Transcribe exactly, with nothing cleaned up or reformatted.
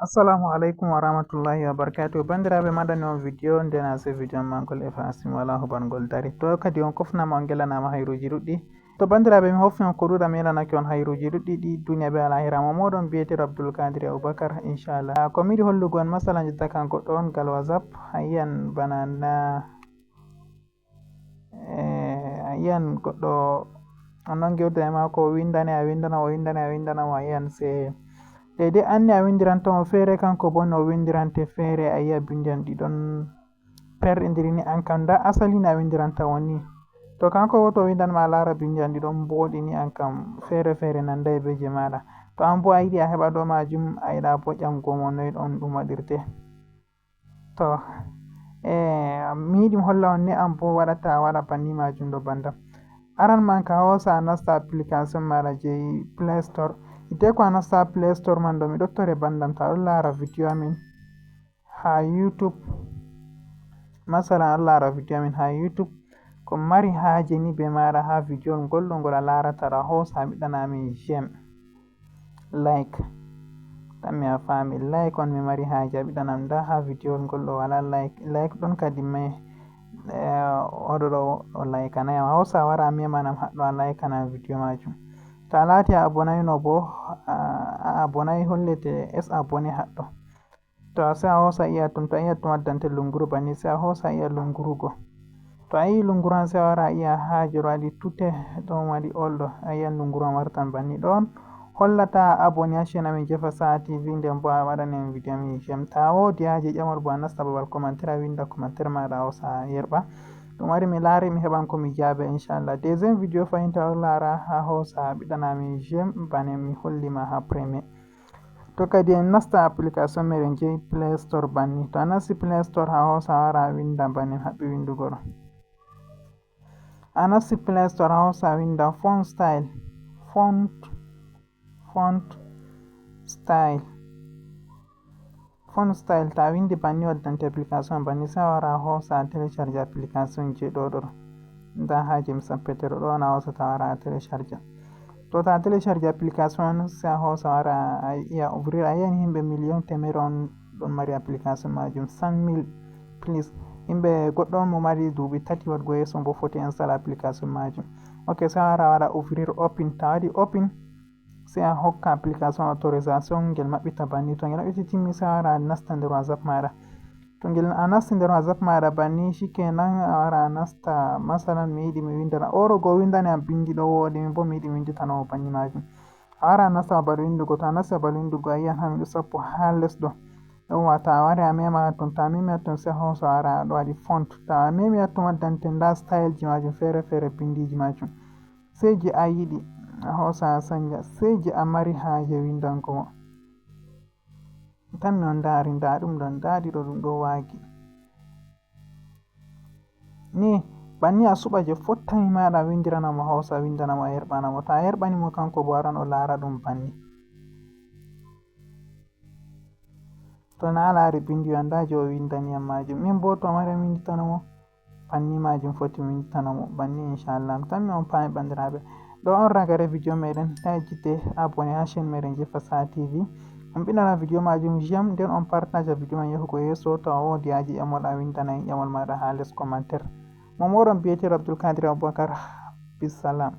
Assalamu alaikum wa rahmatullahi wa barakatuh. Bandiraɓe, maɗani on video ndena se video mankol e fasim wala hubargol dari. To kadi on kofnama, on gelanama hayruji ɗuɗɗi. To bandiraɓe, mi hofni on ko ɗuɗa, mi yelanake on hayruji ɗuɗɗi ɗi duniya be alahira. Mo moɗon biyeteɗo Abdul Kadir Abubakar, inchallah. Ko miɗi hollugo on, masalan, jotta kan goɗɗo on gal WhatsApp, a yiyan bana na, eh, a yiyan goɗɗo on non gewda e mako, o windane, a windana, o windane, a windana mo, a yiyan se daidai anni a windiranta mo fere, kanko bo no windirante fere, a yiya bindi am ɗi ɗon perɗidiri ni, an kam nda asali na windiranta woni. To kanko woto windan ma, lara bindi am ɗi ɗon mboɗi ni, an kam fere fere nandai be je maɗa. To an bo a yiɗi a heɓa ɗo majum, a yiɗa bo ƴamgo mo noy ɗon ɗum waɗirte. To, eh, mi yiɗi mi holla on ne an bo waɗata waɗa banni majum ɗo bandam. Aran man ka hosa a nasta application maɗa je Play Store. Hideko a nasta Play Store man ɗo, mi ɗottore bandam, ta ɗon lara video amin ha YouTube. Masalan, a ɗon lara video amin ha YouTube. Ko mari haje ni be maɗa ha video ngol ɗo, ngol a larata ɗo, a hosa a ɓiɗɗana amin j'aime, like. Tan mi a fami, like on mi mari haje, a ɓiɗɗanam nda ha video ngol ɗo wala like. Like ɗon kadi mai, eh, oɗo ɗo o like anayam. A hosa a wara a memanam haɗɗo a like ana video majum. To a lati a abonai no bo, a, a abonai hollete es abonné haɗɗo. To a sai a hosa a iya tun, to a iya tun waddante lunguru banni, sai a hosa a iya lunguru go. To a yi lunguru an sai a wara a iya ha jero waɗi tute ɗon waɗi all ɗo, a iya lunguru an wartan banni. Ɗon hollata a abonné ha chaîne amin Jefa Saha T V, nden bo a waɗanen video amin j'aime. Ta wodi haje ƴamol bo a nasta babal commentaire a winda commentaire maɗa a hosa a yerɓa. Ɗum wari mi lari mi heɓan ko mi jabe inchallah. Deuxième video fahin ta ɗon lara ha hosa a ɓiɗɗana amin j'aime bane mi holli ma ha premier. To kadi en nasta application meɗen je Play Store banni. To a nasti Play Store ha hosa a wara a winda banni haɓɓi windugo ɗo. A nasti Play Store ha hosa a winda font style. Font, font style. Font style, ta windi banni waddante application banni, sai a wara a hosa a télécharge application je ɗo ɗo. Nda ha je mi sappetero ɗo on a hosata a wara a télécharge. To ta télécharge application on sai a hosa a wara a iya ouvrir, a yiyan himɓe million temere on ɗon mari application majum, cent mille plus. Himɓe goɗɗo on mo mari duuɓi tati waɗugo yeso on bo foti install application majum. Ok, sai a wara a waɗa ouvrir open, ta waɗi open sai a hokka application autorisation ngel maɓɓita banni. To ngel maɓɓiti timmi sai a wara a nasta nder WhatsApp maɗa. To ngel a nasti nder WhatsApp maɗa banni, shikenan a wara a nasta, masalan mi yiɗi mi windana oɗo go windane am bindi ɗo woɗi, min bo mi yiɗi mi winditano mo banni majum. A wara a nasta babal windugo, to a nasti babal windugo a yiyan ha miɗo sappo ha les ɗo. Yawwa, ta wari a mema ha ton, ta memi ha ton sai a hosa a wara a ɗo waɗi font. Ta memi ha ton waddante nda style ji majum fere fere, bindiji majum. Sai je a yiɗi a hosa a sanja, sai je a mari haje windango mo. Tan mi on ndari nda ɗum ɗon, nda ɗiɗo ɗum ɗo wagi. Ni banni a suɓa je fottani maɗa a windirana mo a hosa a windana mo a yerɓana mo. Ta yerɓani mo kanko bo aran o lara ɗum banni. To na a lari bindi on nda je o windani am majum. Min bo to mari mi winditana mo. Banni majum foti mi winditana mo banni, inchallah. Mi tammi on paami bandiraɓe. Ɗo on ragare video meɗen, ta yejjite abonné ha chaîne meɗen Jefa Saha T V. On ɓiɗɗana video majum j'aime, nden on partage video man yahugo yeso. To a wodi haje ƴamol a windanay ƴamol maɗa ha les commentaire. Mo moɗon biyeteɗo Abdul Kadir Abubakar. Bisalam.